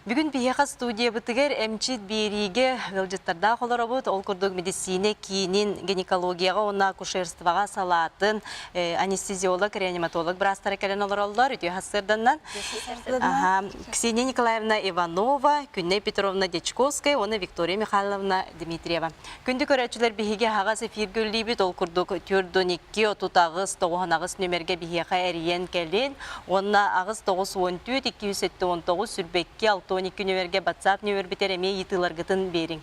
Бүгүн биһиэхэ студиябытыгар эмчит биэриигэ ыалдьыттардаах олоробут. Ол курдук медицина киинин гинекологияҕа уонна акушерствоҕа салаатын анестезиолог, реаниматолог быраастара кэлэн олороллор. Үтүө сарсыарданнан. Ксения Николаевна Иванова, Күннэй Петровна Дьячковская уонна Виктория Михайловна Дмитриева. Күндү көрөөччүлэр биһиги аһаҕас эфиргэ үллиибит. Ол курдук 412 38 98 нүмергэ биһиэхэ эрийэн кэлин уонна 8 914 279 22 62 нүмергэ WhatsApp нүмербитэр эмиэ ыйытыыларгытын биэриҥ.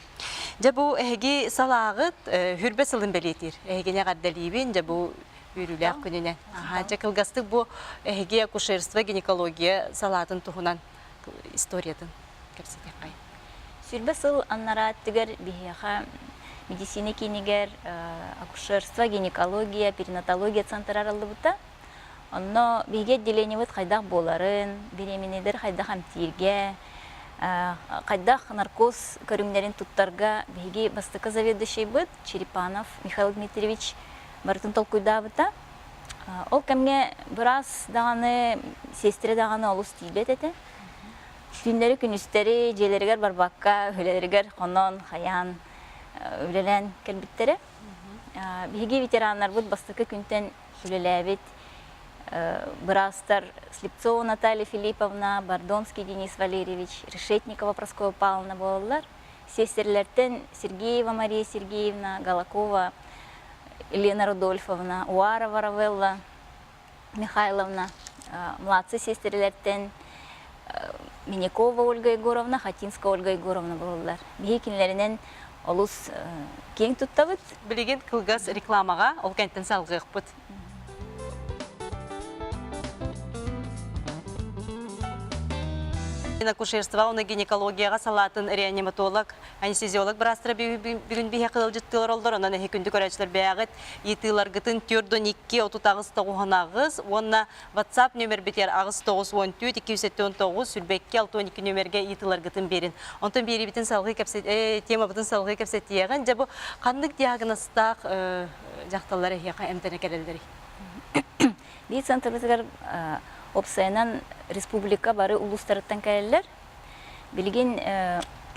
Дьэ бу эһиги салааҕыт хүрбэ сылын бэлиэтиир. Эһигини эҕэрдэлиибин. Дьэ бу үөрүүлээх күнүнэн. Аха, дьэ кылгастык бу эһиги акушерство, гинекология салаатын туһунан историятын кэпсэтиэххэй. 20 сыл анараа өттүгэр биһиэхэ медицина киинигэр акушерство, гинекология, перинатология центр арыллыбыта. Онно биһиги отделениебыт хайдах буоларын, беременныйдары хайдах эмтииргэ, хайдах наркоз көрүҥнэрин туттарга биһиги бастакы заведующайбыт Черепанов Михаил Дмитриевич барытын толкуйдаабыта. Ол кэмҥэ быраас даҕаны, сиэстэрэ даҕаны олус тиийбэт этэ. Түүннэри-күнүстэри дьиэлэригэр барбакка, үлэлэригэр хонон, хайаан үлэлээн кэлбиттэрэ. Биһиги ветераннарбыт бастакы күнтэн үлэлээбит быраастар Слепцова Наталья Филипповна, Бордонский Денис Валерьевич, Решетникова Прасковья Павловна буолаллар. Сиэстэрэлэртэн Сергеева Мария Сергеевна, Галакова Елена Рудольфовна, Уарова Равелла Михайловна, младший сиэстэрэлэртэн Минякова Ольга Егоровна, Хатинская Ольга Егоровна буолаллар. Биһиги кинилэринэн олус киэҥ туттабыт. Билигин кылгас рекламаҕа ол кэнтэн салгыахпыт. Акушерство уонна гинекологияҕа салаатын реаниматолог, анестезиолог быраастара бүгүн биһиэхэ ыалдьыттыылар оллор. Онон эһи күндү көрөөччүлэр бэйэҕит ыйытыыларгытын 412 38 98 уонна WhatsApp нөмербитигэр 8 914 279 22 62 нөмергэ ыйытыыларгытын биэрин. Онтон биэриибитин салгыы кэпсэт темабытын салгыы кэпсэтиэҕин. Дьэ бу ханнык диагнозтаах дьахталлар эһиэхэ эмтэнэ кэлэллэрий? Биир центрбытыгар уопсайынан республика бары улуустарыттан кэлэллэр. Билигин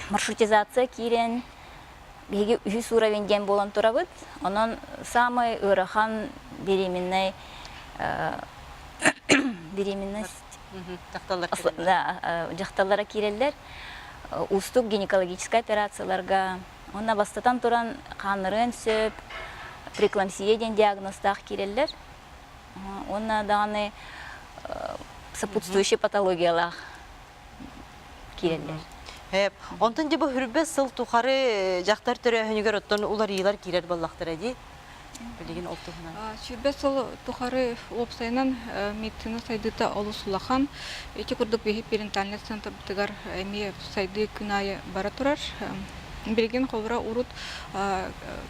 маршрутизация киирэн биһиги үһүс уровень диэн буолан турабыт. Онон самый ыарахан беременный беременность дьахталлара киирэллэр. Уустук гинекологическай операцияларга уонна бастатан туран хааннарыан сөп преэклампсия диэн диагнозтаах киирэллэр. Уонна даҕаны сопутствующий патологиялаах киирэллэр. Онтон дьэ бу хүрбэ сыл тухары дьахтар төрөөһүнүгэр оттон уларыйыылар киирэр буоллахтара дии. Билигин ол туһунан. 20 сыл тухары уопсайынан медицина сайдыыта олус улахан. Ити курдук биһи перинатальнай центрбытыгар эмиэ сайдыы күн аайы бара турар. Билигин холобура урут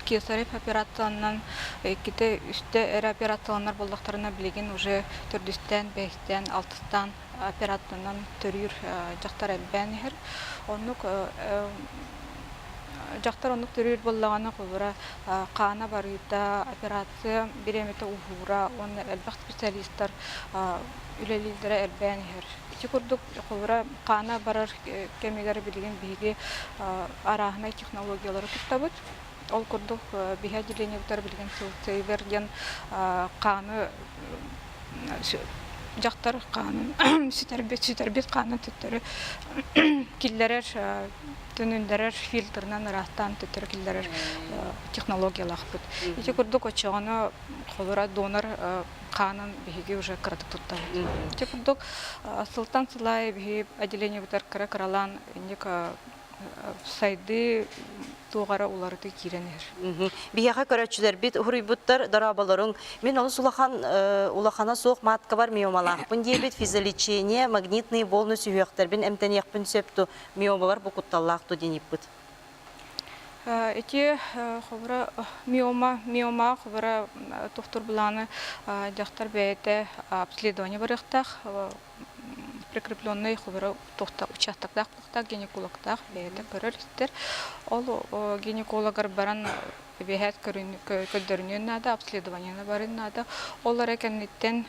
кесарев операциянан иккитэ үстэ эрэ операцияланар буоллахтарына билигин уже төрдүстээн, бэһистээн, алтыстаан операциянан төрүүр дьахтар элбээн иһэр. Оннук дьахтар оннук төрүүр буоллаҕына холобура хаана барыыта, операция бириэмэтэ уһуура уонна элбэх специалистар үлэлииллэрэ элбээн иһэр. Ити курдук холобура хаана барар кэмигэр билигин биһиги арааһынай технологиялары туттабыт. Ол курдук биһи отделениебытыгар билигин силсейвер диэн хааны дьахтар хаанын сүтэрбит сүтэрбит хаанын төттөрү киллэрэр төнүннэрэр фильтрынан ыраастаан төттөрү киллэрэр технологиялаахпыт. Ити курдук оччоҕуна холобура донор хаанын биһиги уже кыратык туттабыт. Ити курдук сылтан сыл аайы биһиги отделениебытыгар кыра-кыралаан инник сайдыы туох эрэ уларытыы киирэн иһэр. Биһиэхэ көрөөччүлэрбит уһуруйбуттар дорооболоруҥ. Мин олус улахан улахана суох маткабар миомалаахпын диэбит физлечение, магнитные волны сүһүөхтэрбин эмтэниэхпин сөп ту миомалар бу кутталлаах ту диэн ыйыппыт. Ити холобура миома, миома холобура тохтуур былааны дьахтар бэйэтэ обследование барыахтаах прикрепленный холобура туохта участоктаах буолуохтаах гинекологтаах бэйэтэ көрөр-истэр. Ол гинекологар баран эбиэһээт көрдөрүнүөн наада, обследованиены барыан наада. Ол эрэ кэнниттэн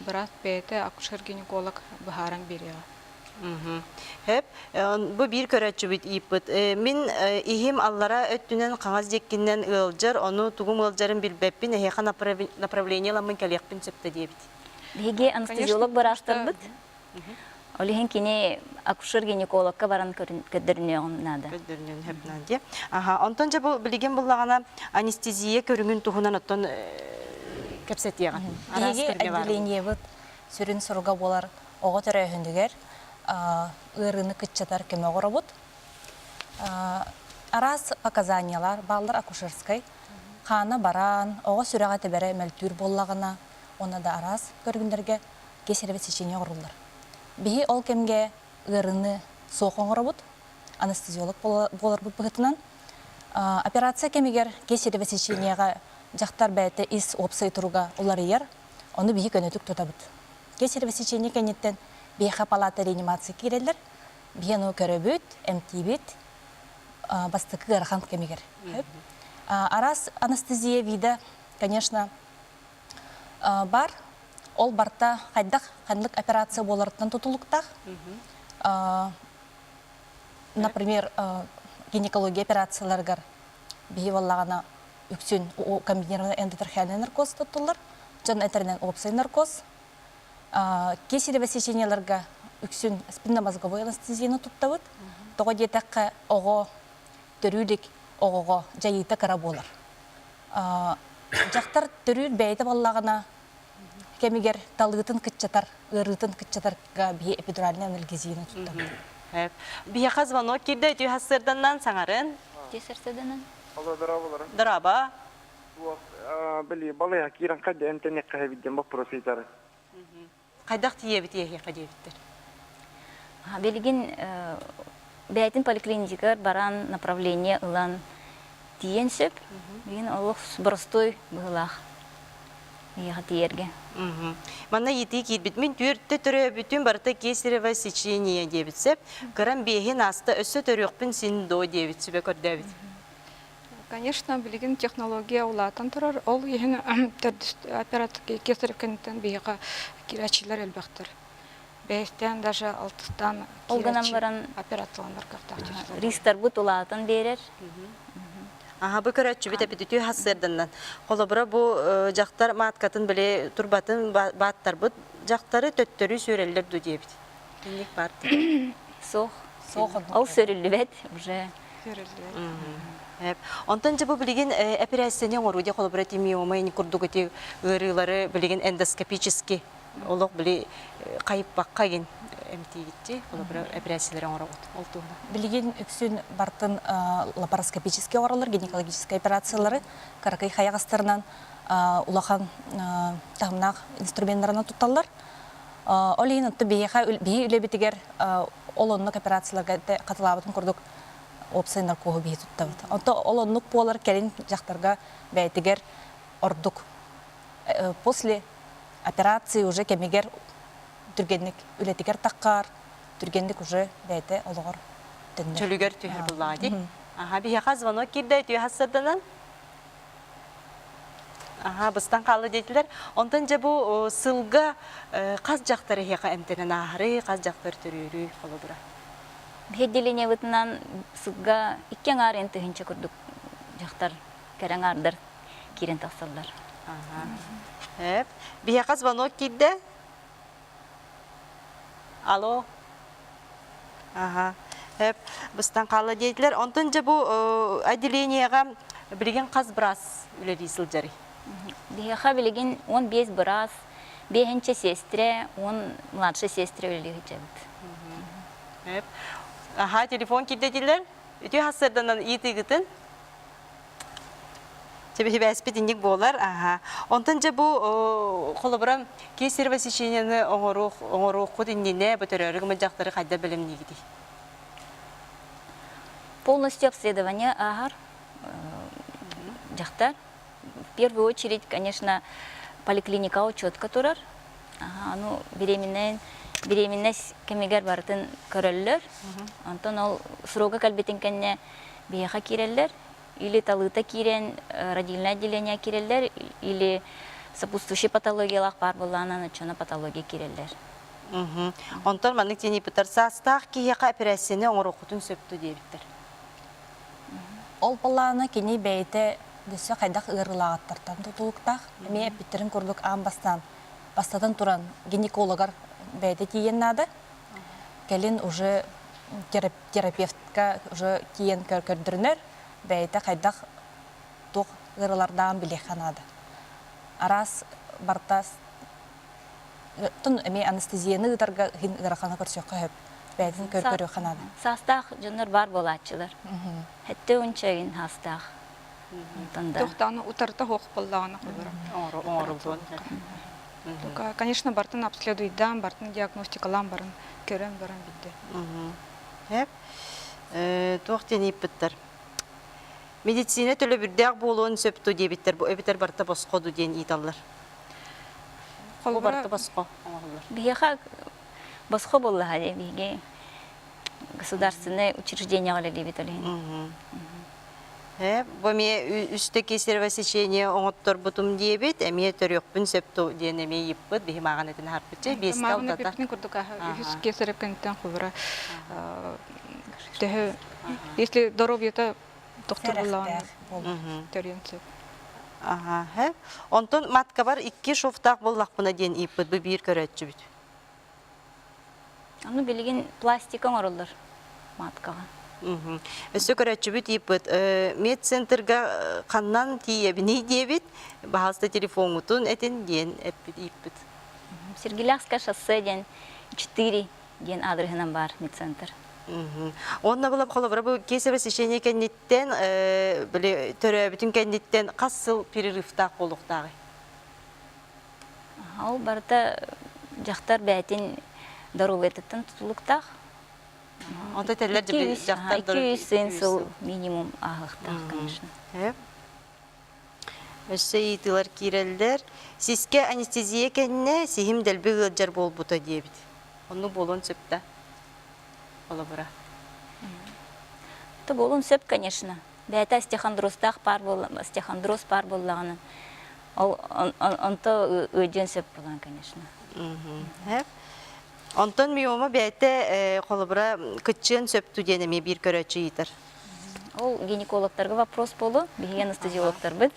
быраас бэйэтэ акушер-гинеколог быһааран биэриэҕэ. Хөп. Бу биир көрөөччүбүт ииппит. Мин иһим аллара өттүнэн хаҥас диэккинэн ыалдьар, ону тугум ыалдьарын билбэппин, эһиэхэ направление ыламмын кэлиэхпин сөп да диэбит. Биһиги анестезиолог быраастарбыт. Ол иһин кини акушер-гинекологка баран көрдөрүнүөҕүн наада. Көрдөрүнүөн сөп наада. Аха, онтон дьэ бу билигин буллаҕына анестезия көрүҥүн туһунан оттон кэпсэтиэҕин. Биһиги отделениебыт сүрүн соруга буолар оҕо төрөөһүнүгэр ыарыыны кыччатар көмө оҥоробут. Араас показаниялар бааллар акушерскай. Хаана бараан, оҕо сүрэҕэ тэбэрэ мөлтүүр буоллаҕына, уонна да араас көрүҥнэргэ кесарево сечение оҥоруллар. Биһи ол кэмгэ ыарыыны суох оҥоробут, анестезиолог буоларбыт быһыытынан. Операция кэмигэр кесарево сечениеҕа дьахтар бэйэтэ ис уопсай туруга уларыйар, ону биһи көнөтүк тутабыт. Кесарево сечение кэнниттэн биһиэхэ палата реанимация киирэллэр. Биһи ону көрөбүт, эмтиибит, бастакы ыарахан кэмигэр. Араас анестезия вида, конечно, бар. Ол барта хайдах ханнык операция буоларыттан тутулуктаах. Например, гинекология операцияларыгар биһи буоллаҕына үксүн комбинированный эндотрахеальный наркоз туттуллар. Дьон этэринэн уопсай наркоз. Кесарево сечениеларга үксүн спинномозговой анестезияны туттабыт. Тоҕо диэтэххэ, оҕо төрүү илик оҕоҕо дьайыыта кыра буолар. Дьахтар төрүүр бэйэтэ буоллаҕына кэмигэр талыытын кыччатар, ыарыытын кыччатарга биһи эпидуральнай анальгезияны туттабыт. Биһиэхэ звонок киирдэ, үтүө сарсыарданнан саҥарын. Үтүө сарсыарданан. Алло, здорово, Дорообо. Били, балыйа киирэн хайда эмтэниэххэ эбит диэн боппуруос ыытары. Хайдах тиийэбит эһиэхэ диэбиттэр. Билигин бэйэтин поликлиникатыгар баран направление ылан тиийэн сөп. Билигин олох боростуой быһыылаах эһиэхэ тиийэргэ. Манна иитии киирбит. Мин түөртэ төрөөбүтүм барыта кесарево сечение диэбит сөп. Кырам биэһин ааста өссө төрүөхпүн син доо диэбит сүбэ көрдөөбүт. Конечно, билигин технология улаатан турар. Ол иһин төрдүс операция кесарев кэнниттэн биһиэхэ киирээччилэр элбэхтэр. Бэйэстээн даже алтыстаан Ол гынан баран операцияланар кыахтаах чувствовал. Ристарбыт улаатан биэрэр. Аха, бу көрөөччүбүт эпитүтүү хассыарданнан. Холобура бу дьахтар мааткатын били турбатын бааттарбыт дьахтары төттөрү сүөрэллэр ду диэбит. Инник бар. Суох. Суох. Ол сөрүллүбэт уже. Онтон дьэ бу билигин эпэрээссийэни оҥоруу дии холобура тимиома ини курдук ити ыарыылары билигин эндоскопически олох били хайыппакка игин эмтиигитти холобура эпэрээссийэлэри оҥоробут ол туһунан. Билигин үксүн бартын лапароскопически оҥороллор гинекологическай операциялары кыракый хайаҕастарынан улахан таһымнаах инструменнарынан тутталлар. Ол иһин оттон биһиэхэ биһи үлэбитигэр ол оннук операцияларга хатылаабытын курдук уопсай наркоһу биһи туттабыт. Онто ол оннук буолар кэлин дьахтарга бэйэтигэр ордук. После операции уже кэмигэр түргэнник үлэтигэр таххаар, түргэнник уже бэйэтэ олоҕор төннөр. Чөлүгэр түһэр буллаҕа дии. Аха, биһиэхэ звонок киирдэ, үтүө хассарданан. Аха, быстан хаалла диэтилэр. Онтон дьэ бу сылга хас дьахтар эһиэхэ эмтэнэн ааһарый, хас дьахтар төрүүрүй холобура? Биһи отделениебытынан сылга икки аҥаар эн тыһыынча курдук дьахтар кэрэ аҥаардар киирэн тахсаллар. Ага. Биһиэхэ звонок киирдэ. Алло. Аха. Эп, быстан хаалла диэтилэр. Онтон дьэ бу отделениеҕа билигин хас быраас үлэлии сылдьарый? Биһиэхэ билигин 15 быраас, биэһинчэ сиэстэрэ, 10 младшай сиэстэрэ үлэлии сылдьабыт. Эп. Аха, телефон киирдэ дииллэр. Үтүө сарсыарданан ыйытыыгытын Чэбиһибээспит инник буолар. Аха. Онтон дьэ бу холобура кесарево сечениены оҥоруоххут иннинэ бу төрөөрү гыммыт дьахтары хайдах бэлэмниигитий? Полностью обследование ааһар дьахтар. В первую очередь, конечно, поликлиника учетка турар. Аны беременная беременность кэмигэр барытын көрөллөр. Онтон ол срога кэлбитин кэннэ биһиэхэ киирэллэр. Или талыыта киирэн родильное отделение киирэллэр, или сопутствующий патологиялаах баар буоллаҕына, начальная патология киирэллэр. Онтон маннык тиэнийбиттэр саастаах киһиэхэ эпэрээссийэни оҥоруоххутун сөп дуо диэбиттэр. Ол былаана кини бэйэтэ өссө хайдах ыарыылааҕыттартан тутулуктаах. Эмиэ эппиттэрин курдук аан бастаан бастатан туран гинекологар бэйэтэ тиийэн наада. Кэлин уже терапевтка уже тиийэн көрдөрүнэр, бэйэтэ хайдах туох ыарыылардааҕын билиэххэ наада. Араас барыта эмиэ анестезияны ыытарга иһин ыараханы көрсүөххэ сөп. Бэйэтин көрүөххэ наада. Саастаах дьоннор баар буолааччылар. Хэттэ унча саастаах. Онтон да. Тохтааны утарыта суох буоллаҕына холобура. Оҥоруллуон. Конечно, бартын обследуйдаан, бартын диагностикалаан баран, көрөн баран билде. Хэп. Туох диэн ыйыппыттар? Медицина төлөбүрдээх буолуон сөп дуо диэбиттэр, бу эбэтэр барыта босхо ду диэн ыйыталлар. Бу барыта босхо оҥоһуллар. Биһиэхэ босхо буоллаҕа дии биһиги государственное учреждениеҕа үлэлиибит ол иһин. Э, бу эмиэ үстэ кесарево сечение оҥотторбутум диэбит, эмиэ төрүөхпүн сөп диэн эмиэ ыйыппыт, биһи мааҕын этин аһарпытча, биэскэ Мааҕын алтата. эппитин курдук үһүс кесарев кэнниттэн холбура төһө если здоровьета тохтор Сэрэхтээх төрүөн сөп. Аха, һэ. Онтон маткабар икки шовтаах буоллахпына диэн ыйыппыт бу биир көрөөччүбүт. Аны билигин пластика оҥороллор маткаҕа. Өссө көрөөччүбүт ыйыппыт медцентрга ханнан тиийэбиний диэбит, баһаалыста телефоҥҥутун этин диэн эппит ыйыппыт. Сергеляхское шоссе диэн 4 диэн аадырыһынан баар медцентр. Уонна была холобура бу кесарево сечение кэнниттэн били төрөөбүтүн кэнниттэн хас сыл перерывтаах буолуохтааҕый? Ол барыта дьахтар бэйэтин доруобуйатыттан тутулуктаах. Онто этэллэр дьахтар 200 сыл минимум ааһыахтаах, конечно. Өссө ыйытыылар киирэллэр. Сискэ анестезия кэннэ сиһим дэлби ыалдьар буолбута диэбит. Оннук буолуон сөп да? Холобура. То буолуон сөп, конечно. Бэйэтэ остеохондрозтаах паар буолла, остеохондроз паар буоллаҕына, ол онто ыалдьыан сөп буолан, конечно. Онтон миома бэйэтэ холобура кыччыан сөп диэн эмиэ биир көрөөччү ыйытар. Ол гинекологтарга вопрос буолуо, биһиги анестезиологтарбыт.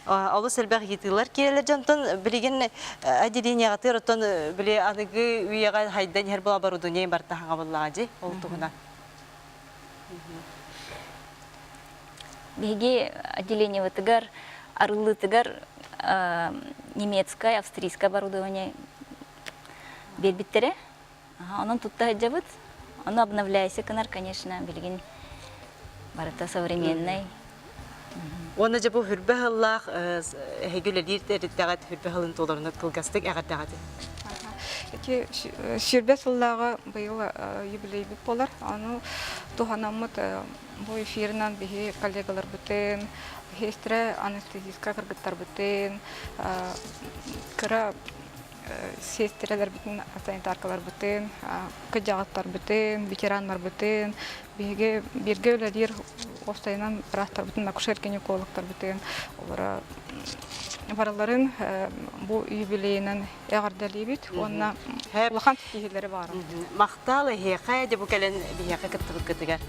Олус элбэх ыйытыылар киирэлэр дьонтон билигин отделениеҕытыгар оттон били аныгы үйэҕэ хайдан иһэр була оборудование барыта хаҥа буоллаҕа дии ол туһунан. Биһиги отделениебытыгар арыллыытыгар немецкай, австрийскай оборудование биэрбиттэрэ. Онон тутта сылдьабыт. Ону обновляйся гынар, конечно, билигин барыта современный. Уонна дьэ бу хүрбэ сыллаах эһиги үлэлиир тэрилтэҕит хүрбэ сылын туоларына кылгастык эҕэрдэҕит. Ити сүүрбэ сыллааҕы быйыл юбилейбит буолар. Ону туһанаммыт бу эфирынан биһи коллегаларбытын, сестра анестезистка кыргыттарбытын, кыра сиэстэрэлэрбитин, санитаркаларбытын, кырдьаҕастарбытын, ветераннарбытын, биһиги бииргэ үлэлиир уопсайынан быраастарбытын, акушер-гинекологтарбытын олоро барыларын бу юбилейынан эҕэрдэлиибит уонна улахан ситиһиилэри баҕарабыт. Махтал эһиэхэ, дьэ бу кэлэн биһиэхэ кыттыбыккытыгар.